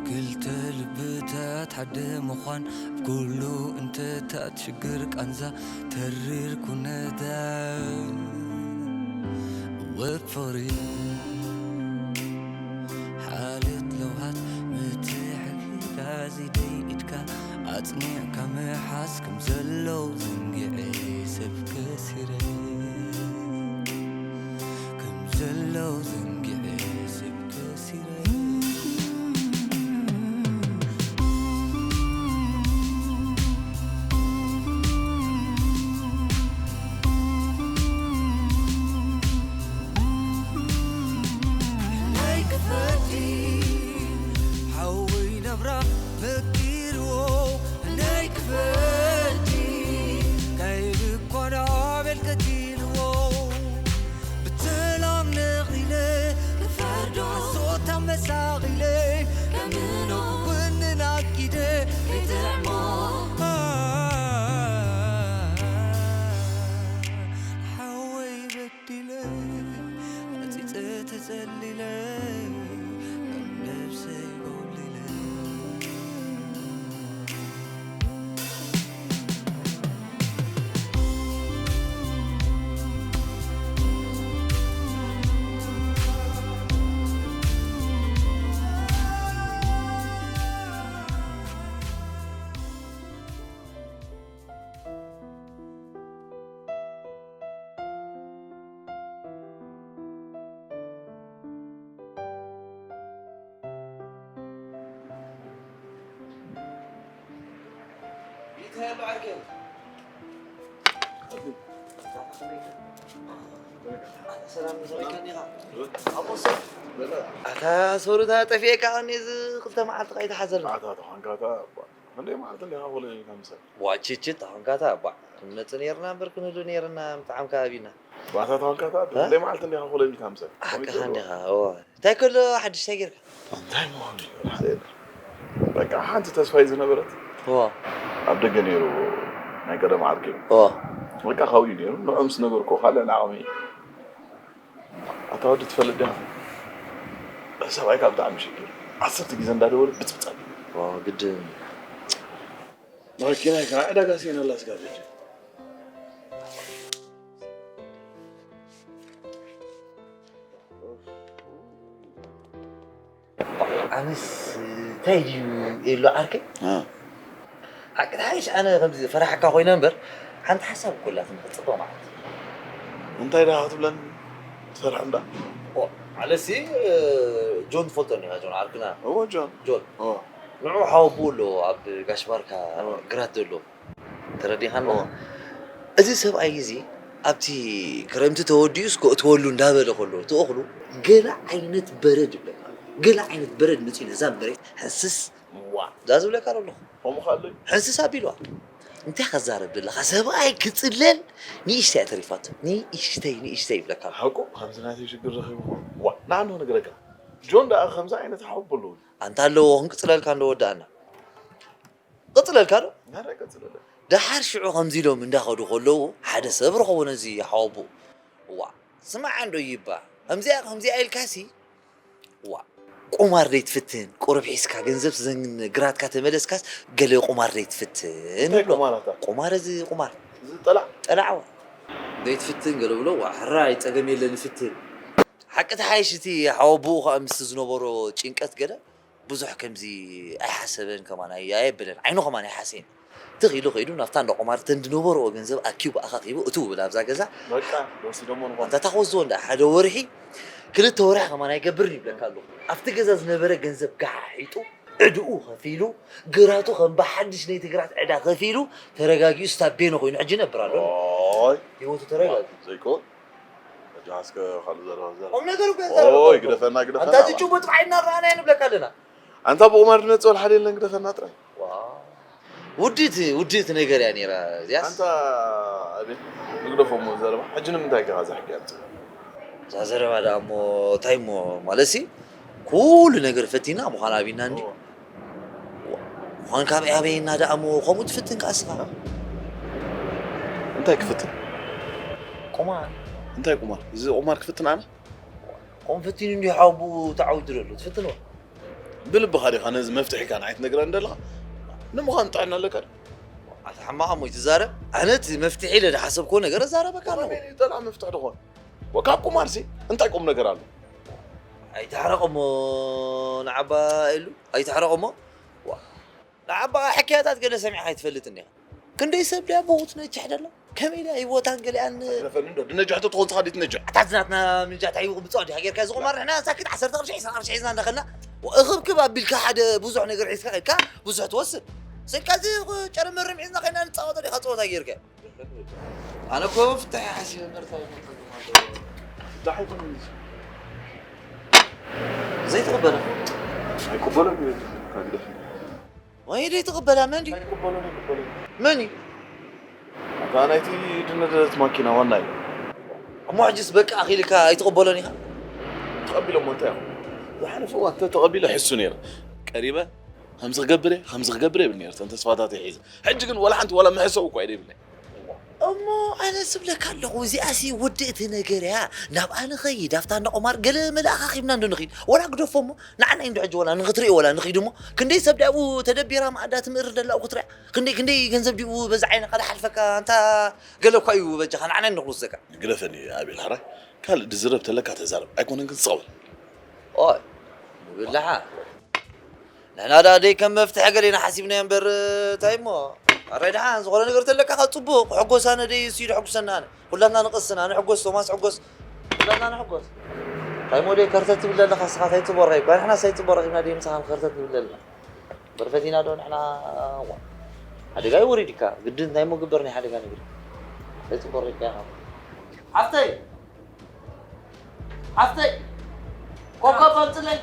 ክልተ ልብታት ሓደ ምዃን ኣብ ኩሉ እንተታት ሽግር ቃንዛ ተሪር ኩነታት ወፍሪ ሓልዮት ለውሃት ምትሕግጋዝ ኢደይ ኢድካ ኣጽኒዕካ ምሓዝ ከም ዘሎ ዘንጊዐ ሰብ ከሲረ ከም ዘሎ ዘንጊዐ ሰብ ከሲረ ናይ ክፈቲ ሓወይ ናብራ መኪርዎ ናይ ክፈቲ ካይድ እኳ ዳቤል ቀቲልዎ ብሰላም ነኺለ ክፈርዶ ሶታ መሳኺለ ከምኖ ወንን ኣኪደ ክትዕሞ ሓወይ በዲለ መጺጸ ተጸሊለ ነብሰይ ጎሊለ ኣታ ሰሩታ ጠፊኤካ ከኒ እዚ ክልተ መዓልቲ ከይተሓዘልና ኣታ ተኾንካታ እባ ክንደይ መዓልቲ እንዲኻ ኮለጅ ኢልካ ምሰል ዋችችት ተኾንካታ እባ ክንመጽእ ነይርና እምበር ክንህሉ ነይርና ምጥዓም ከባቢና ባታ ተኾንካታ ክንደይ መዓልቲ እንዲኻ ኮለጅ ኢልካ ምሰል ሓቅኻ እንዲኻ እዋ እንታይ ከሎ ሓድሽ እንታይ ጌርካ እንታይ ምዃኑ እዩ ራሕዘ በቃ ሓንቲ ተስፋይ ዝነበረት እዋ ኣብ ደገ ነይሩ ናይ ቀደም ዓርኪ እዋ በቃ ካብኡ እዩ ነይሩ ንዑ ምስ ነገርኩ ካልእ ንዓቕሚ ኣታ ወዲ ትፈልጥ ዲኻ ሰብኣይካ ብጣዕሚ ሽግር ዓሰርተ ግዜ እንዳደወለ ብፅብፃብ ግድን መኪናይ ከዓ ዕዳጋ ስኢነላ ስጋብ ሕጂ ኣነስ እንታይ ድዩ የሎ ዓርከይ ሓቂ ሓይሽ ኣነ ከምዚ ፈራሕካ ኮይነ እምበር ሓንቲ ሓሳብ እኮ ኣላትኒ ክፅበ ማለት እንታይ ዳ ክትብለኒ ትፈርሕ እንዳ ኣለሲ ጆን ትፈልጦ እኒኻ ጆን ዓርክና እዎ ጆን ጆን እዎ ንዑ ሓወቡ ኣሎ ኣብ ጋሽ ባርካ እዎ ግራት ዘሎ ተረዲኻና እዎ እዚ ሰብኣይ እዚ ኣብቲ ክረምቲ ተወዲኡስ ከእትወሉ እንዳበለ ከሎ እቲ እኽሉ ገለ ዓይነት በረድ ይብለካ ገለ ዓይነት በረድ መፅኡ ነዛ መሬት ሕንስስ ዋ እዛ ዝብለካ ዘለኹ ከምኡ ካለዩ ሕንስስ ኣቢልዋ እንታይ ከዛረብ ዘለኻ ሰብኣይ ክፅለል ንእሽተይ ተሪፋቶ ንእሽተይ ንእሽተይ ይብለካ ኣሎ ሓቁ ከምዚ ናተይ ሽግር ረኺቡ ዋ ንዓንዶ ክነግረካ ጆን ደኣ ከምዚ ዓይነት ሓወቦ ኣለዎ ኣንታ ኣለዎ ክንቅፅለልካ እንዶ ወዳእና ቅፅለልካ ዶ ናረ ቀፅለለ ደሓር ሽዑ ከምዚ ኢሎም እንዳኸዱ ከለዉ ሓደ ሰብ ረኸቦ ነዚ ሓወቦ ዋ ስማዓ እንዶ ይባ ከምዚኣ ከምዚኣ ኢልካሲ ዋ ቁማር ደይ ትፍትን ቁሩብ ሒዝካ ገንዘብ ዘን ግራትካ ተመለስካስ ገለ ቁማር ደይ ትፍትን እንታይ ይብሎ። ቁማር ኣታ? ቁማር እዚ ቁማር እዚ ጠላዕ? ጠላዕ ዋ ደይ ትፍትን ገለ ብሎ ዋ ሕራይ ጸገም የለን ይፍትን ሓቂ ተሓይሽ እቲ ሓወቦኡ ከኣ ምስ ዝነበሮ ጭንቀት ገለ ብዙሕ ከምዚ ኣይሓሰበን ከማን ኣይ- ኣየብለን ዓይኑ ከማን ኣይሓሰየን ትኽ ኢሉ ከይዱ ናብታ እንዳ ቁማር ተን ዝነበርኦ ገንዘብ ኣኪቡ ኣኻኺቡ እትው ብል ኣብዛ ገዛ በቃ ወሲዶሞ ንኾኑ ኣንታ እታ ክወስድዎ እንዳ ሓደ ወርሒ ክልተ ወርሒ ከማን ኣይገብርን ይብለካ ኣለኹ ኣብቲ ገዛ ዝነበረ ገንዘብ ገሓሒጡ ዕድኡ ከፊሉ ግራቱ ከም ብሓድሽ ነይቲ ግራት ዕዳ ከፊሉ ተረጋጊኡ ስታብ ቤኖ ኮይኑ ሕጂ ይነብር ኣሎ ኦይ ህይወቱ ተረጋጊኡ ዘይኮን ሕጂ እስከ ካልእ ዘረባ ዘረባ ቁም ነገር እኮ ኦይ ግደፈና ግደፈና ኣንታ ዝጭቡጥ ዓይንና ረኣናዮ ንብለካ ኣለና ኣንታ ብቑማር ድመጽእ ወላ ሓደ የለን ግደፈና ጥራይ። ውድእቲ ውድእቲ ነገር እያ ነይራ እዚኣስ። ኣንታ ኣቤል ንግደፎ እሞ ዘረባ ሕጂ ንምንታይ ኢኻ እዚ ሕጊ ኣምጽእ? እዛ ዘረባ ደኣ እሞ እንታይ እሞ ማለትሲ ኩሉ ነገር ፈቲና ምዃን ኣቢና እንዲ ምዃን ካብ ኣበየና ደኣ እሞ ከምኡ ትፍትን ከኣ እስኻ እንታይ ክፍትን? ቁማር። እንታይ ቁማር? እዚ ቁማር ክፍትን ኣነ? ከምኡ ፈቲኑ እንዲዩ ሓወቡኡ ተዓዊቱ ዘሎ ትፍትንዎ። ብልብኻ ዲኻ ነዚ መፍትሒ ኢልካ ንዓይ ትነግረኒ ዘለኻ? ንምዃኑ ጥዕና ኣለካ ድዩ? ኣታ ሕማቕ እሞ ይትዛረብ። ኣነ እቲ መፍትሒ ኢለ ዝሓሰብክዎ ነገር እዛረበካ ኣለኹ። ጠላዕ መፍትሒ ድኾን? ወ-፣ ካብ ቁማርሲ እንታይ ቁም ነገር ኣሎ? ኣይትሕረቕ እሞ ንዓባ ኢሉ፣ ኣይትሕረቕ እሞ። ዋ፣ ንዓባ ሕክያታት ገለ ሰሚዕካ ኣይትፈልጥን ኢኻ። ክንደይ ሰብ ድያ ብኡ ትነጅሕ ደላ? ከመይ ድያ ህይወታን ገሊኣን? ኣይትረፈኒ እንዶ፣ ድነጅሕ ተትኾን ስኻ ድዩ ትነጅሕ? ኣታ እዚ ናትና ምንጃ እንታይ ይውቕ ብጻው ዲኻ ጌርካ እዚ ቁማር ንሕና ሳክት ዓሰርተ ቅርሺ፣ ዕስራ ቅርሺ ሒዝና እንዳኸድና እኽብክብ ኣቢልካ ሓደ ብዙሕ ነገር ሒዝካ ከድካ ብዙሕ ትወስድ። ስልካ እዚ ጨርምርም ሒዝና ከይና ንጻወቶ ዲኻ ጸወታ ጌርካ? ኣነ እኮ ፍታሕ ሓሲበ መርታ ይመልከልኩም ኣለዎ። ፍታሕ ኣይኮነን እዚ። ዘይትቕበሎ? ኣይቅበሎን እየ፣ ካብ ግደፍ። ወይ ዘይትቕበላ መን ድዩ? ኣይቅበሎን፣ ኣይቅበሎን። መን እዩ? ኣታ ናይቲ ድነደለት ማኪና ዋና እዩ። እሞ ሕጅስ በቃ ኣኺልካ ኣይትቕበሎን ኢኻ? ተቐቢሎሞ እንታይ ይኹን? ዝሓለፈ እዋን እንተ ተቐቢለ ሕሱ ነይረ። ቀሪበ ከምዚ ክገብር እየ፣ ከምዚ ክገብር እየ ይብል ነይረ። እተን ተስፋታት እየ ሒዘ። ሕጂ ግን ዋላ ሓንቲ ዋላ መሐሰዊ እኳ እየ ዘይብለይ። እሞ ኣነ ዝብለካ ኣለኹ፣ እዚኣሲ ውድእቲ ነገር እያ። ናብኣ ንኸይድ፣ ኣብታ እንዳ ቁማር ገለ መለ ኣኻኺብና እንዶ ንኺድ። ዋላ ግደፎ እሞ፣ ንዓና እዩ እንዶ ሕጂ ዋላ ንኽትርእዮ ዋላ ንኺድ እሞ። ክንደይ ሰብ ድያ ኣብኡ ተደቢራ መኣዳ ትምእርር ደላ ኣብኡ ክትሪኣ? ክንደይ፣ ክንደይ ገንዘብ ድዩ በዛ ዓይንኻ ዝሓልፈካ? ኣንታ ገለ እኳ እዩ በጃኻ፣ ንዓና እዩ ንኽወስደካ። ግደፈኒ ኣቤል፣ ሕራይ ካልእ ድዝረብ ተለካ ተዛረብ። ኣይኮነን ግን ስቕ በል። ኦይ፣ ንብላሓ። ንሕና ደኣ ደይ ከም መፍትሒ ገለ ኢና ሓሲብናዮ እምበር፣ እንታይ እሞ? ኣረ ደሓን፣ ዝኾነ ነገር ተለካ ካብ ጽቡቕ፣ ሕጎስ ኣነ ደይ እሱ እዩ ደሕጉሰና ኣነ። ኩላትና ንቐስን፣ ኣነ ሕጎስ፣ ቶማስ ሕጎስ፣ ኩላትና ንሕጎስ። እንታይ እሞ ደይ ከርተት ትብል ዘለኻ ንስኻ፣ እንታይ ጽቡቕ ረኺብካ? ንሕናስ እንታይ ጽቡቕ ረኺብና ደይ ምሳኻ ከርተት ንብል ዘለና? እምበር ፈቲና ዶ ንሕና? እዋ። ሓደጋ እዩ ወሪድካ፣ ግድን እንታይ እሞ ግበር ናይ ሓደጋ ነገር። እንታይ ጽቡቕ ረኺብካ ኢኻ? ሓፍተይ! ሓፍተይ! ኮካ ኣምጽለይ!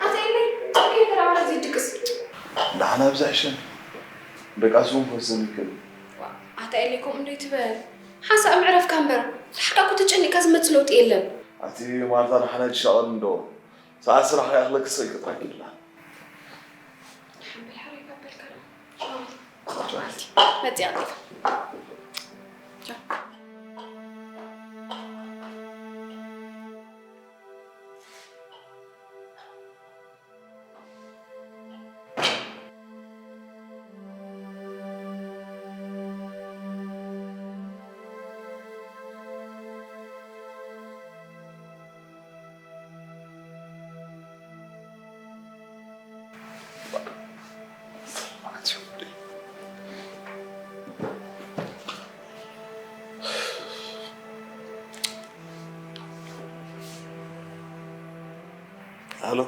ኣታ ኤለይ፣ ጸጉሪ ተራባራ ዘይድቅስ። ንዓና ኣብዛ ዕሸን ደቃስ እውን ክወሰን ይክእል። ኣታ ኤለይ፣ ከምኡ እንዶ ይትበል። ሓንሳእ ምዕረፍካ እምበር፣ ድሓርካ እኮ ተጨኒቕካ ዝመጽእ ለውጢ የለን። ኣቲ ማርታ፣ ንሓና ይሻቐል እንዶ። ሰዓት ስራሕ ከይኣኽለክስ ከይክጥራኪ ኢላ። ሓምበል ሓረይ ባበልካ ዶ? ቻው። ቻው። መዓልቲ መጽያ ኣልጢፋ። ቻው። ኣሎ።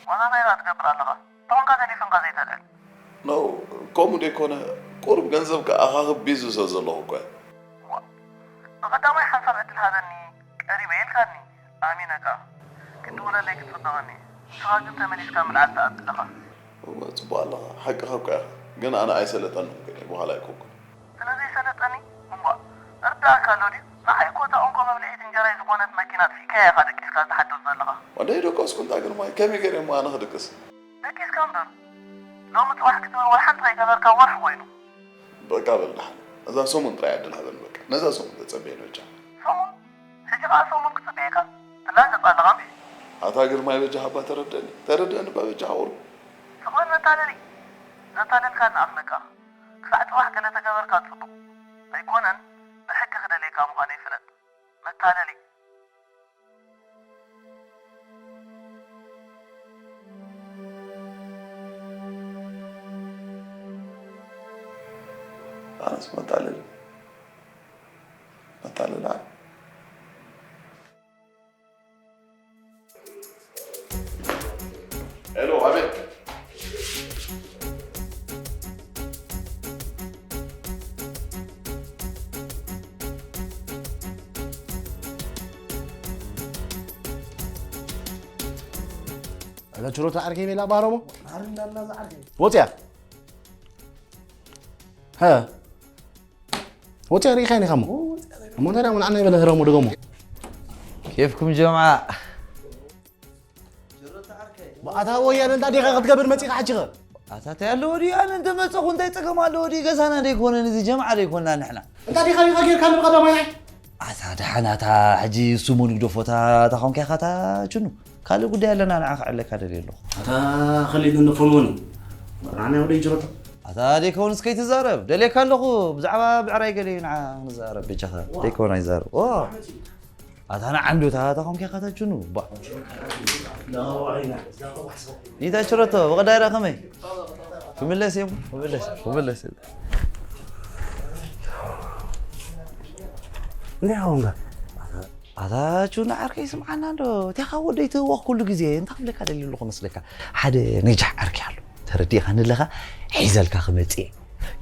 ዋዛ እንታይ ኢኻ ትገብር ኣለኻ? ተኾንካ ተሌፎንካ ዘይተልዕል? ኖ፣ ከምኡ ደይኮነ፣ ቁሩብ ገንዘብ ከኣኻኽብ ቢዚ ስለ ዘለኹ እኮ እየ። ዋ፣ ብቐዳማይ ሓንሳብ ዕድል ሃበኒ፣ ቀሪበ ኢልካኒ፣ ኣሚነ ከኣ። ክትድውለለይ ክትጽበቐኒ፣ ንስኻ ግን ተመሊስካ ምልዓል ትኣቱ ኣለኻ። እወ፣ ጽቡቕ ኣለኻ፣ ሓቅኻ እኮ ኢኻ። ግን ኣነ ኣይሰለጠንኩን እየ፣ በኋላ ኣይኮንኩን። ስለ ዘይሰለጠኒ፣ እምቧእ፣ እርዳእካ ኣሎ ድዩ? ንዓይ እኮ እታ እንኮ መብልዒት እንጀራይ ዝኾነት መኪና ኣጥፊእካያ ኢኻ ደቂስካ ትሓድር ዘለኻ። ወደይ ደቀስኩ፣ እንታ ግርማይ፣ ከመይ ገይረ እሞ ኣነ ክድቅስ? ደቂስካ እምበር፣ ሎሚ ጽባሕ ክትብል ወላ ሓንቲ ከይገበርካ ወርሒ ኮይኑ። በቃ በል ደሓን፣ እዛ ሰሙን ጥራይ ዕድል ሃበኒ በቃ። ነዛ ሰሙን ተጸበየኒ በጃ። ሰሙን? ሕጂ ኸኣ ሰሙን ክጽበየካ? ትላገጽ ኣለኻ እምቢ? ኣታ ግርማይ በጃኻ እባ ተረድአኒ። ተረድአኒ እባ በጃኻ ቁሩብ። ስቕ በል መታለሊ። ዘታለልካኒ ኣኽለካ። ክሳዕ ጽባሕ ገለ ተገበርካ ጽቡቕ። ኣይኮነን፣ ብሕጊ ክደልየካ ምዃነይ ፍለጥ። መታለሊ። መጣለል መጣለል። ሄሎ፣ ኣቤት። እዛ ችሮታ ዓርከይ ቤላ ባህሮሞ? ወፅያ? ሀ? ወፅያ ርኢኻኒ ኸሞ? እሞ እንታይ ደኣ ንዓና ይበለ ህረሞ ድገሞ? ኬፍኩም ጀምዓ። ኣታ ወያነ እንታይ ዲኻ ክትገብር መፂኻ ሕጂ ኸ? ኣታ እንታይ ኣለዎ ድዩ? ኣነ እንተመፀኹ እንታይ ፀገም ኣለዎ ድዩ? ገዛና ደይኮነን፣ እዚ ጀምዓ ደይኮና ንሕና። እንታይ ዲኻ ዲኻ ጌርካ ንብቐዳማይ ናይ? ኣታ ደሓን፣ ኣታ ሕጂ እሱ ሞ ንግደፎ፣ እታ፣ እታ ኾንካ ኢኻ፣ እታ ችኑ። ካልእ ጉዳይ ኣለና፣ ንዓ ክዕለካ ደልየ ኣለኹ። ኣታ ኸሊል ንፎን ሞኒ። ንዓና ወደ ይጅረታ። ኣታ ደይከውንስ ከይትዛረብ፣ ደልየካ ኣለኹ። ብዛዕባ ብዕራይ ገለ እዩ፣ ንዓ ክንዛረብ ብቻኻ። ደይከውን ኣይዛረብ። ኦ! ኣታ ንዓ እንዶ፣ እታ፣ እታ ኾንካ ኢኻ፣ እታ ችኑ። ባ። ኒታ ችረቶ፣ ብቐዳይ ደኣ ከመይ? ክምለስ እዮም፣ ክምለስ፣ ክምለስ እዮም። እንታይ ኾንካ? ኣታ ቹና ዓርከይ ስምዓና እንዶ፣ እቲኻ ወደይ ትህወኽ ኩሉ ግዜ፣ እንታይ ክብለካ ደልየ ኣለኹ መስለካ? ሓደ ነጃሕ ዓርከይ ኣሎ፣ ተረዲእኻኒ ኣለኻ? ሒዘልካ ክመጽእ እየ።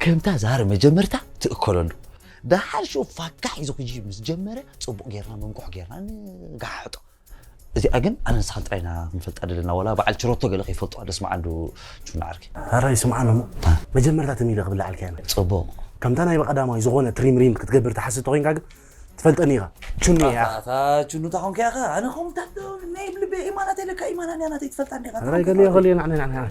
ከምታ ዛር መጀመርታ ትእከለሉ። ደሓር ሽኡ ፋጋ ሒዙ ክጂ ምስ ጀመረ፣ ጽቡቕ ጌርና መንቁሕ ጌርና ንጋሓሕጦ። እዚኣ ግን ኣነ ንስኻን ጥራይ ኢና ክንፈልጣ ደለና፣ ዋላ በዓል ችሮቶ ገለ ከይፈልጥዋ ደስ ምዓንዱ ቹና ዓርከይ። ኣራይ ስምዓና እሞ፣ አ። መጀመርታ ትም ኢለ ክብልዓልካ እየ። ጽቡቕ። ከምታ ናይ ብቐዳማይ ዝኾነ ትሪም ሪም ክትገብር ትሓስብ ተኾይንካ ግን፣ ትፈልጠኒ ኢኻ። ቹኒ እያ። ኣታ ቹኑ ታኾንካ ኢኻ። ኣነ ኸም ታቶ ናይ ብልቤ ኢማናት የለካ፣ ኢማና እያ ናተይ ትፈልጣ እንዲኻ። ኣራይ ገሊዮ፣ ገሊዮ፣ ንዓኒ፣ ንዓኒ፣ ንዓኒ።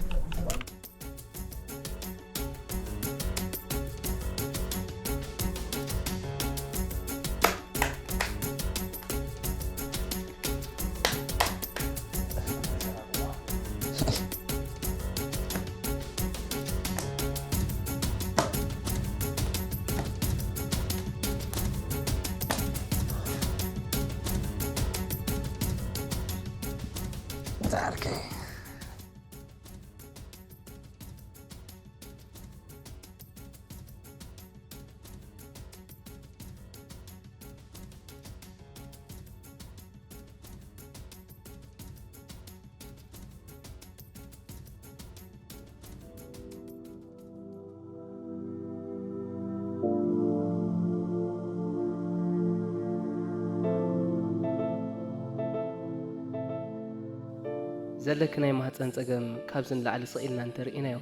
ዘለኪ ናይ ማህፀን ፀገም ካብዚ ንላዕሊ ስቕ ኢልና እንተርኢናዮ፣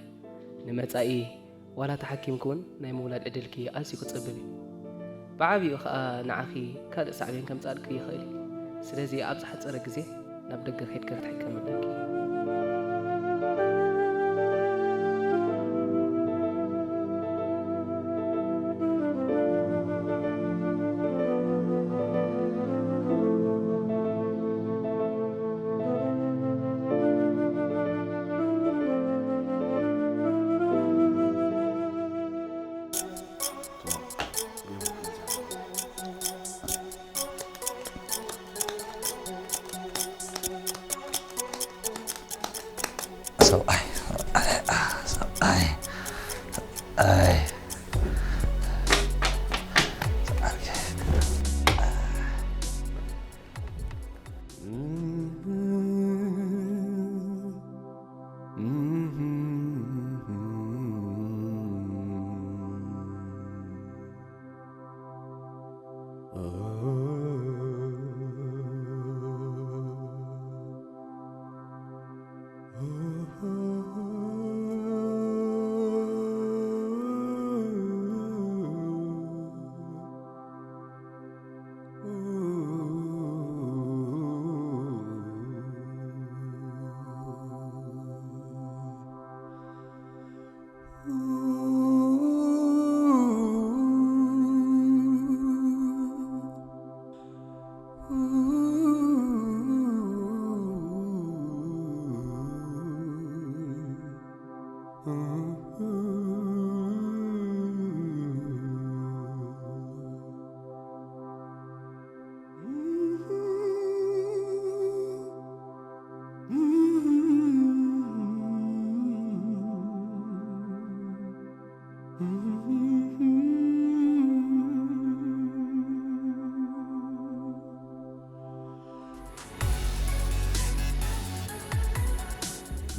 ንመፃኢ ዋላ ተሓኪምኪ እውን ናይ ምውላድ ዕድልኪ ኣዝዩ ክፀብብ እዩ። ብዓብይኡ ኸኣ ንዓኺ ካልእ ሳዕቤን ከምፅኣልኪ ይኽእል እዩ። ስለዚ ኣብ ዝሓፀረ ግዜ ናብ ደገ ኬድኪ ክትሕከሚ ኣለኪ። ሰብኣይ፣ ሰብኣይ፣ ሰብኣይ።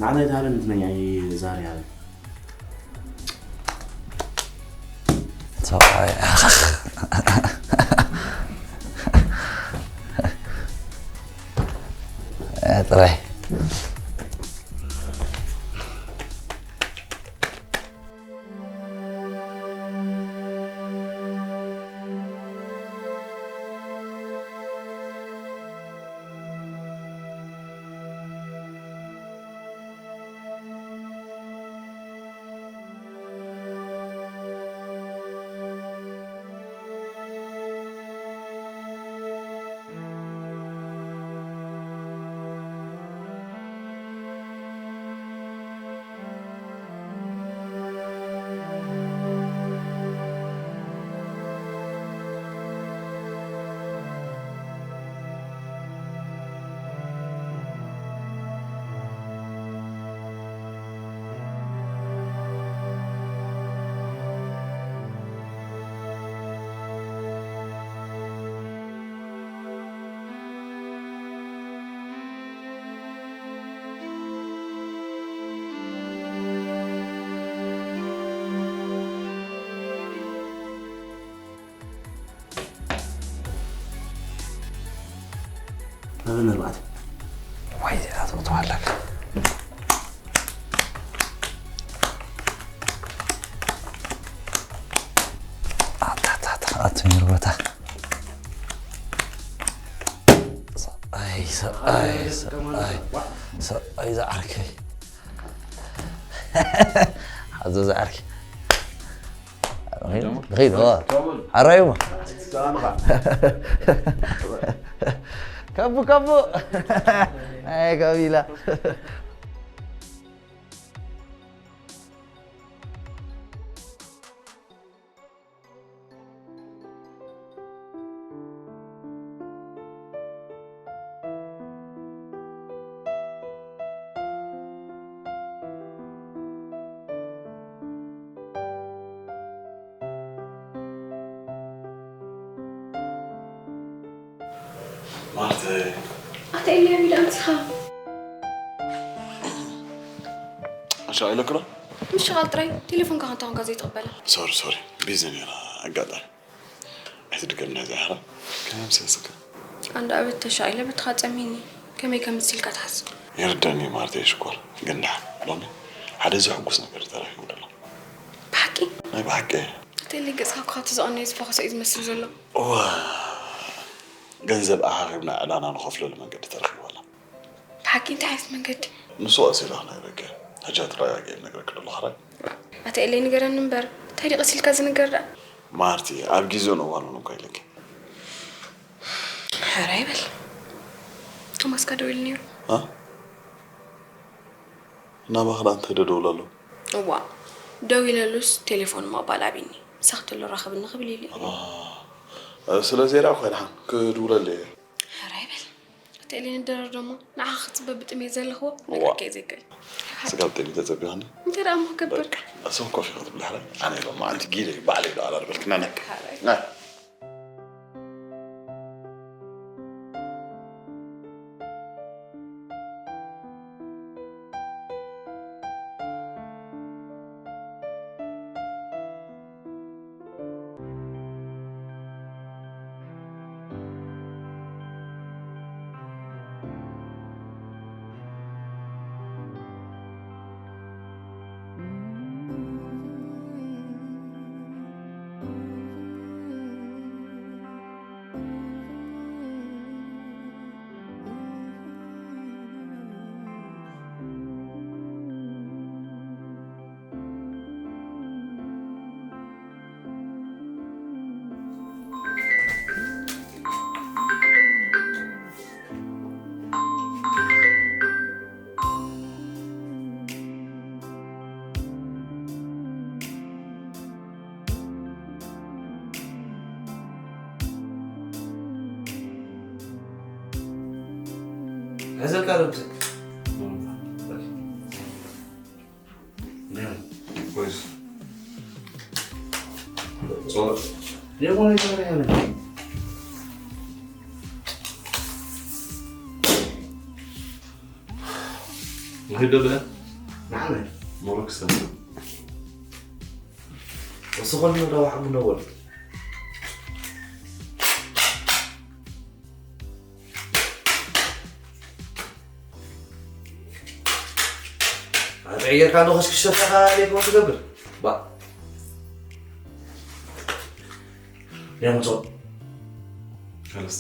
ንዓና ኣይተሃበን፣ ንትነኛ ኣይዛር ያለ። ሰብኣይ ጥራይ ኣበን ኣርባዕተ። ወይ ኣትወተዋለክ ኣታታታ ኣትሚር ቦታ ሰብኣይ ሰብኣይ ሰብኣይ ሰብኣይ ዝዓርከይ ሓዞ ዝዓርከይ ንኸይድ ዋ ሓራዩ ከቡ ከቡ ኣይ ከቢላ ማርተ ኣታ ኤልያ ቢዳ ኣምሲኻ ኣሻ ኢለክሎ ምሽቓል ጥራይ ቴሌፎንካ ከንታ ኮንካ ዘይትቕበላ ሶሪ ሶሪ ቢዚ ነራ ኣጋጣሚ ኣይትድገምና እዚኣ ሓራ ከመይ ምሰልስካ ኣንዳ ኣበት ተሻቒለ ብትኻ ጸሚኒ ከመይ ከምስልካ ትሓስብ ይርደኒ ማርተ ሽኮር ግን ደሓን ሎሚ ሓደ ዘሕጉስ ነገር ተረኺቡ ደሎ ብሓቂ ናይ ብሓቂ ኣታ ኤልያ ገጽካ እኳ እቲ ዝቐነየ ዝፈኸሰ እዩ ዝመስል ዘሎ እዋ ገንዘብ ኣኻኺብና ዕዳና ንኸፍለሉ መንገዲ ተረኺቡ ኣሎ ብሓቂ እንታይ ዓይነት መንገዲ ንሱ ቀሲላ ናይ በቀ ሕጂ ኣትረጋጊ ነግረክ ደሎ ሓራይ ኣታ ኤልያ ንገረኒ እምበር እንታይ ድዩ ቀሲልካ ዝንገር ደኣ ማርቲ ኣብ ግዜን እዋኑን እኳ ኢለኪ ሕራይ በል ቶማስካ ደው ኢሉ ነይሩ ናባኽ ደኣ እንታይ ደደውሉ ኣለዉ እዋ ደው ኢለሉስ ቴሌፎን ምቕባል ኣቢኒ ምሳኽ ተሎ ራኸብኒ ክብል ኢሉ እዩ ስለዚ ዳ ኮይንሓን ክድውለሉ እየ ሕራይ በል ኣታ ኤልያ ንደረር ደሞ ንዓኻ ክፅበ ብጥሜት ዘለኽዎ ነግረካ እየ ዘይክእል ስጋብ ጤኒ ተፀቢኻኒ እንታይ ደኣ እሞ ክገብር እሶም ኮፊ ክትብል ሕራይ ኣነ ሎም መዓልቲ ጊደ ባዕለይ ዶ ኣላርበልክና ነካ ሕዘልካ ዶ ብዘይ ንዓመል ሞሮክ ሰምና ወስኾል ነው ዳዋ ሓሙ ነው ወል ኣትዕየርካ ዶ ከስክሸፈኻ ሌኮ ትገብር ባ ያምጾ خلص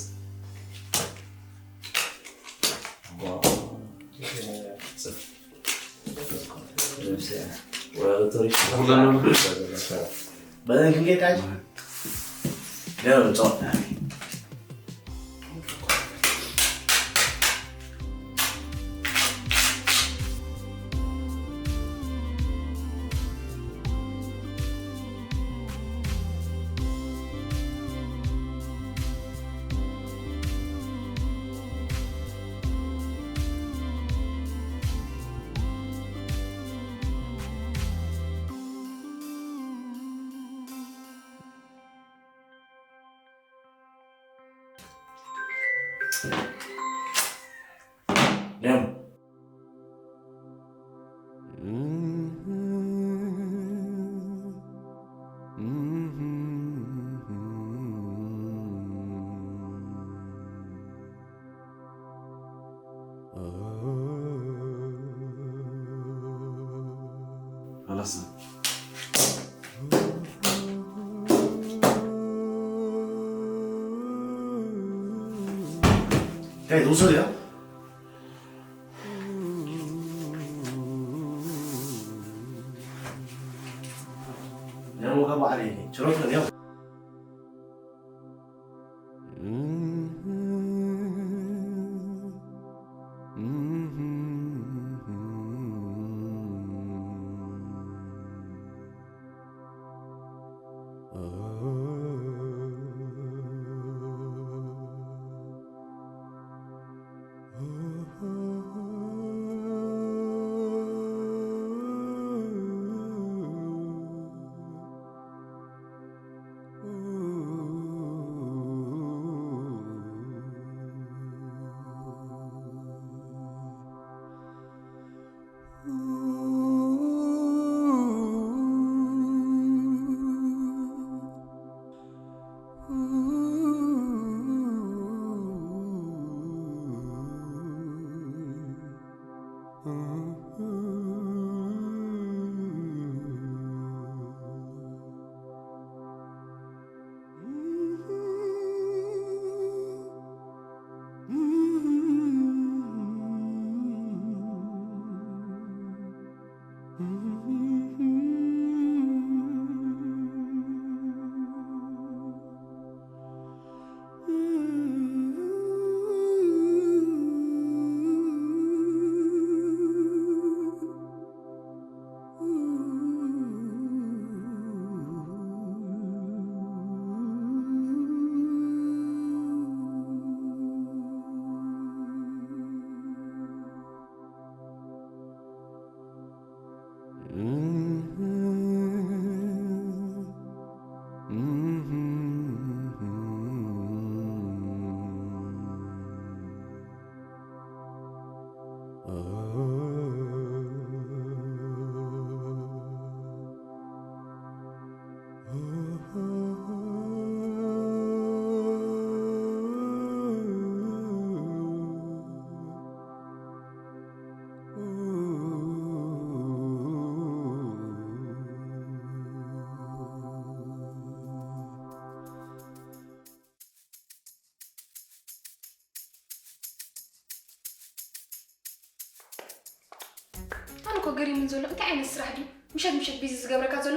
ኣነ እኮ ገሪሙን ዘሎ እንታይ ዓይነት ስራሕ ድዩ? ምሸት ምሸት ቢዚ ዝገብረካ ዘሎ?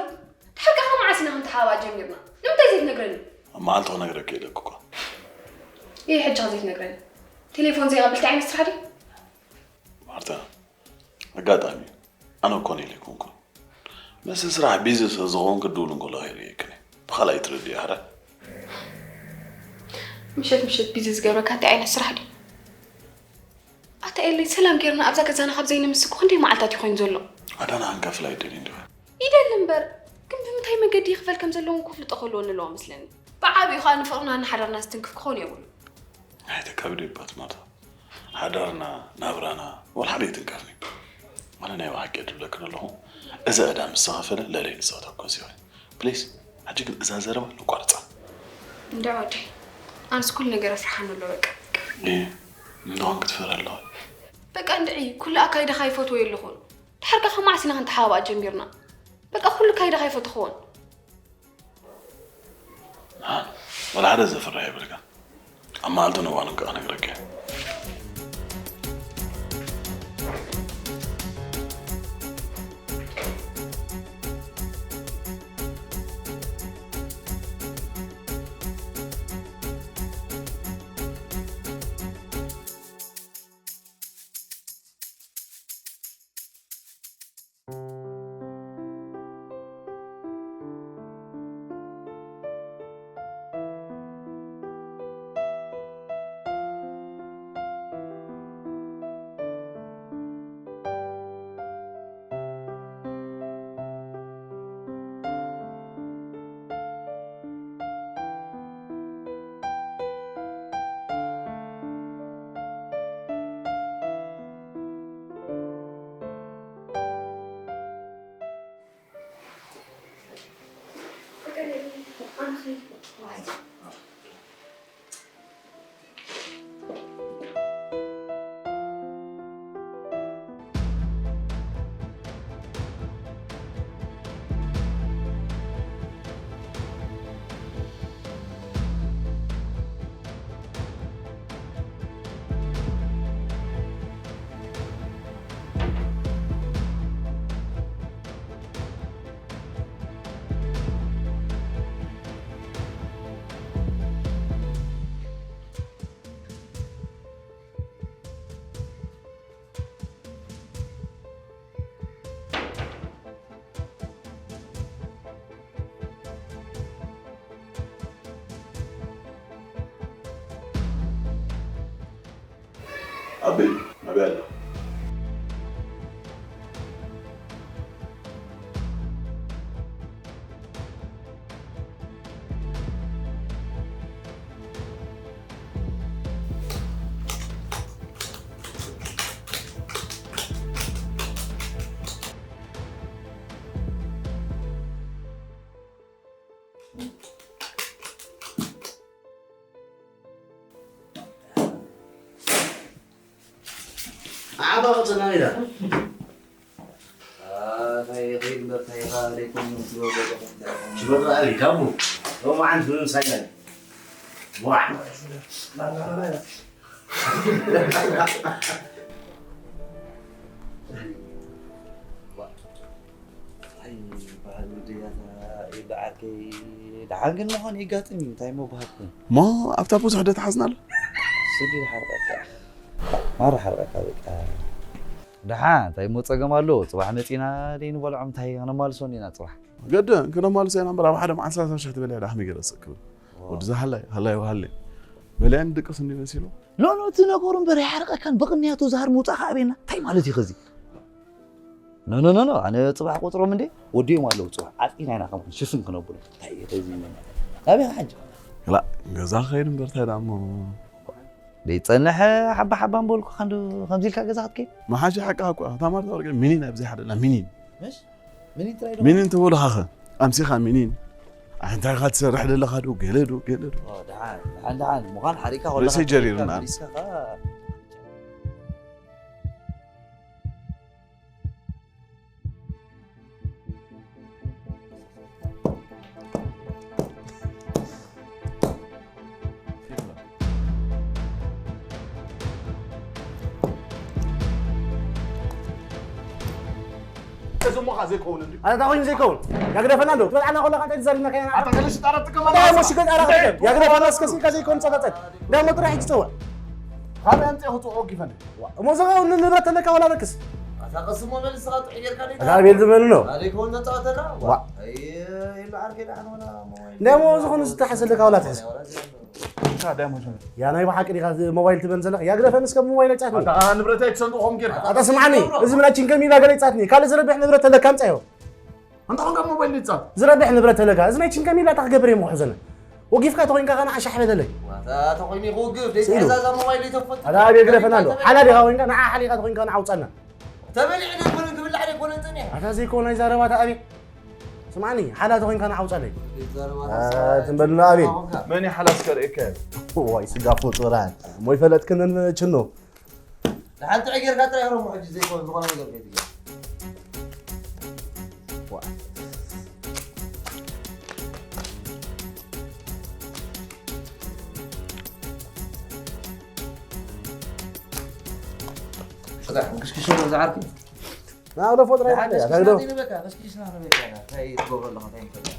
ድሕር ከኣ መዓስ ኢና ክንተሓባባእ ጀሚርና? ንምንታይ ዘይትነግረኒ? ኣብ መዓልቲ ክነግረኪ ኢለኪ እኮ። ይህ ሕጂ ዘይትነግረኒ? ቴሌፎን ዘይቐብል እንታይ ዓይነት ስራሕ ድዩ? ማርታ፣ ኣጋጣሚ ኣነ እኮ ነይ ዘይኮንኩ። ምስ ስራሕ ቢዚ ስለ ዝኾንኩ ድውል እንከሎ ከይርእየክን እየ። ብኻልኣይ ትረድዮ ሕራይ። ምሸት ምሸት ቢዚ ዝገብረካ እንታይ ዓይነት ስራሕ ድዩ? ኣታ ኤለይ፣ ሰላም ጌርና ኣብዛ ገዛና ካብ ዘይንምስ እኮ ክንደይ መዓልታት እዩ ኮይኑ ዘሎ? ኣዳና ክንከፍል ኣይደልይን ዲኻ? ይደሊ እምበር፣ ግን ብምንታይ መገዲ ይኽፈል ከም ዘለዎ እውን ክፍልጦ ክህልወኒ ኣለዎ መስለኒ። ብዓቢኡ ኸኣ ንፍቕርና ንሓዳርና ዝትንክፍ ክኸውን የብሉን። ኣይተካብዲ እባ ማርታ። ሓዳርና፣ ናብራና፣ ወላ ሓደ ኣይትንከፍኒ። ኣነ ናይ ብሓቂ ድብለክን ኣለኹ፣ እዚ ዕዳ ምስ ተኸፈለ ለለይ ንሳ ተኮስ ይኸ ፕሊስ። ሕጂ ግን እዛ ዘረባ ንቋርፃ። እንዳ ወዲ፣ ኣንስ ኩሉ ነገር ኣፍርሓን ኣሎ በቃ። እንድኾን ክትፈር ኣለዋ። በቃ እንድዒ፣ ኩሉ ኣካይዳኻ ይፈትዎ የለኹን። ድሓር ከ ከማዕሲና ክንተሓባባእ ጀሚርና። በቃ ኩሉ ካይዳኻ ይፈትኽዎን። ወላ ሓደ ዘፍርሕ የብልካ። ኣብ መዓልቱ ነዋኑ ከኣ ነግረካ። ኣበይ ኣበይ ኣላ? ዓባ ቅጽና ኢላ። ኣታ ይኺድ እምበር፣ እንታይ ኢኻ ደይኮን ትብሎ ዘለኹም እንታይ ኢኹም? ሽበራ ኣሊ፣ ካቡ። ሎማዓንቲ ምንም ሳይናል። ዋዕ። እንታይ ይበሃል ወደያታ ይበዓርከይ። ደሓን ግን ምዃን የጋጥም እዩ፣ እንታይ እሞ በሃልኩ። እሞ ኣብታ ብዙሕ ዶ ተሓዝና ኣሎ? ስዲ ደሓር በቃ። ማራ ሓርቀካ በቃ። ደሓን፣ እንታይ እሞ ጸገም ኣሎ? ጽባሕ መጺና ደይ ንበልዖም፣ እንታይ ክነማልሶ እንዲና ጽባሕ? ገደ፣ ክነማልሶ ኢና እምበር፣ ኣብ ሓደ መዓልቲ ሰላሳ ሽሕ ትበልያ ዳሕሚ ገለ ስእ ክብል። ዋው። ወዲ ዝሃላይ፣ ሃላይ ወሃለይ። በልያን ድቅስ እንዲ መሲሉ። ኖ፣ ኖ፣ እቲ ነገሩ እምበር ኣይሓርቀካን፣ ብቕንያቱ ዛር ምውጻእካ ኣበየና? እንታይ ማለት እዩ ኸዚ? ኖ፣ ኖ፣ ኖ፣ ኖ፣ ኣነ ጽባሕ ቆጽሮም እንዴ? ወዲኦም ኣለዉ ጽባሕ። ዓጺና ኢና ከም ሽፍን ክነብሉ። እንታይ እዩ ኸዚ? ናበይ ኢኻ ሕጂ? ላ፣ ገዛ ክኸይድ እምበር እንታይ ደኣ እሞ? ደይጸንሕ ሓባ ሓባ እምበልኩ፣ ከንዱ ከምዚ ኢልካ ገዛ ክትከይድ? መሓሺ ሓቅኻ እኮ፣ እታ ማርታ ወርቂ ሚኒን ኣብዚ ሓደላ፣ ሚኒን። ምሽ? ሚኒን ጥራይ ዶ? ሚኒን ትበሉ ኻኸ? ኣምሲኻ ሚኒን። ኣይ፣ እንታይ ኢኻ ትሰርሕ ዘለኻ ዶ? ገለ ዶ? ገለ ዶ? ኦ፣ ደሓን፣ ደሓን፣ ደሓን። ምዃን ሓሪካ ርእሰይ ከለኻ ጀሪሩና። መሊስካ ኸኣ እዚ እሞ ኸኣ ዘይከውን እንድዩ። ኣታ እንታይ ኮይኑ ዘይከውን? ያግደፈና ዶ? ትበልዓና ከለኻ እንታይ ትዛሪብና ከይና? ኣታ ገለ ሽጣራ ትጥቀም እንታይ ኣለኻ? እሞ ሽገጥ ኣራ እንታይ ትጥቀም? ያግደፈና እስከ ስልካ ዘይከውን ጸቐጸል። እንታይ እሞ ጥራሕ ሕጂ ጸውዕ። ካልእ ኣምጺኦ ክጽውዖ ጊፈን። ዋ፣ እሞ ዝኸውን ንብረት ተለካ ወላ በክስ? ኣታ ቀስሞ መልስኻ ጥዑይ ጌርካ ደይ ኣታ ኣቤል ዝበል ነው። ኣደይ ከውን ተጻወተላ? ዋ። ኣይ፣ ኢሉ ዓርከይ ደሓን ሆና ሞባይል። እንታይ እሞ ዝኾኑ ዝተሓሰለካ ወላ ትሕዝ? እንታይ ደኣ መጀመር? ያ ናይ ብሓቂ ዲኻ እዚ ሞባይል ትበን ዘለኻ? ያግደፈን እስከ ሞባይል ኣይጻትኒ። ኣታ ንብረት ኣይትሰንቁ ኸም ጌርካ። ኣታ ስምዓኒ፣ እዚ ናይ ቺንከሚላ ገለ ይጻትኒ። ካልእ ዝረብሕ ንብረት ተለካ ኣምጻዮ። ኣንታ ኾንካ ሞባይል ይጻት። ዝረብሕ ንብረት ተለካ። እዚ ናይ ቺንከሚላ እታ ክገብር እየ ምኽሕዘና። ወጊፍካ ተኾይንካ ኸና ኣሻሕ በለለይ። ዋታ ተኾይኑ ይኽውግፍ፣ ስኢሉ። ደይትሕዛዛ ሞባይል ይተፈት። ኣታ ኣብ የግደፈና ኣሎ። ሓላል ኢኻ ኾይንካ፣ ንዓ ሓሊኻ ተኾይንካ ንዓ ውጻና። ዋታ ተበሊዑ ኣይኮነን፣ ክብላዕ ኣይኮነን ጸኒሑ። ኣታ ዘይኮነ ናይ ዘረባታ ኣቤል። ስማዕኒ፣ ሓላ ተኾይንካ ንዓውጻለይ። ዘረባታ ትንበልና ኣቤል። መን ሓላስ ከርእከ? ዋይ ስጋ ፍጡራን። ሞይ ፈለጥክንን ችኖ። ንሓንቲ ዕጌርካ ጥራይ ሮሞ ሕጂ ዘይኮነ ዝኾነ ነገር ከይትገ ክሽክሽ ዝዓርኪ ናብለ ፎጥራ ይበካ ከሽክሽና ንበካ እንታይ ትገብሮ ኣለኻ እንታይ ምፈለካ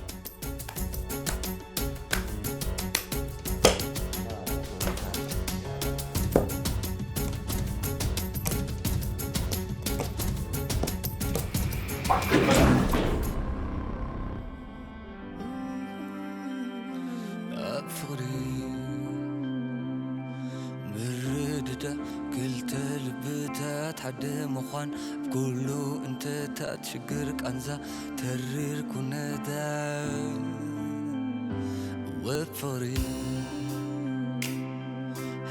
ኣብ ፍቕሪ ምርድዳእ ክልተ ልብታት ሓደ ምዃን ኣብ ኩሉ እንተታት ሽግር ቃንዛ ተሪር ኩነታት ወፍቕሪ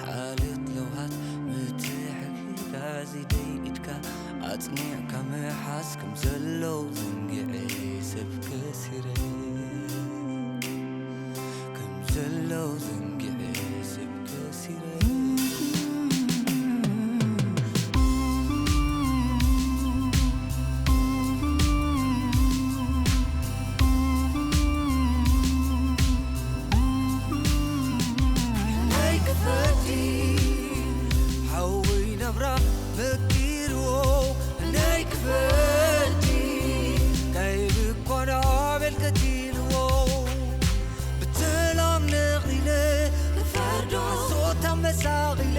ሓልዮት ለውሃት ምትሕግጋዝ ኢደይ ኢድካ ኣጽኒዕካ ምሓዝ ከም ዘሎ ዘንጊዐ ሰብ ከሲረ ከም ዘሎ ዘንጊዐ ሰብ ከሲረ ናይ ክፈዲ ሓወይ ናብራ መኪርዎ ናይ ክፈዲ ናይ ብኳና ኣቤል ቀቲልዎ ብተላም ነቒለ ንፈርዶ ሶታ መሳቒለ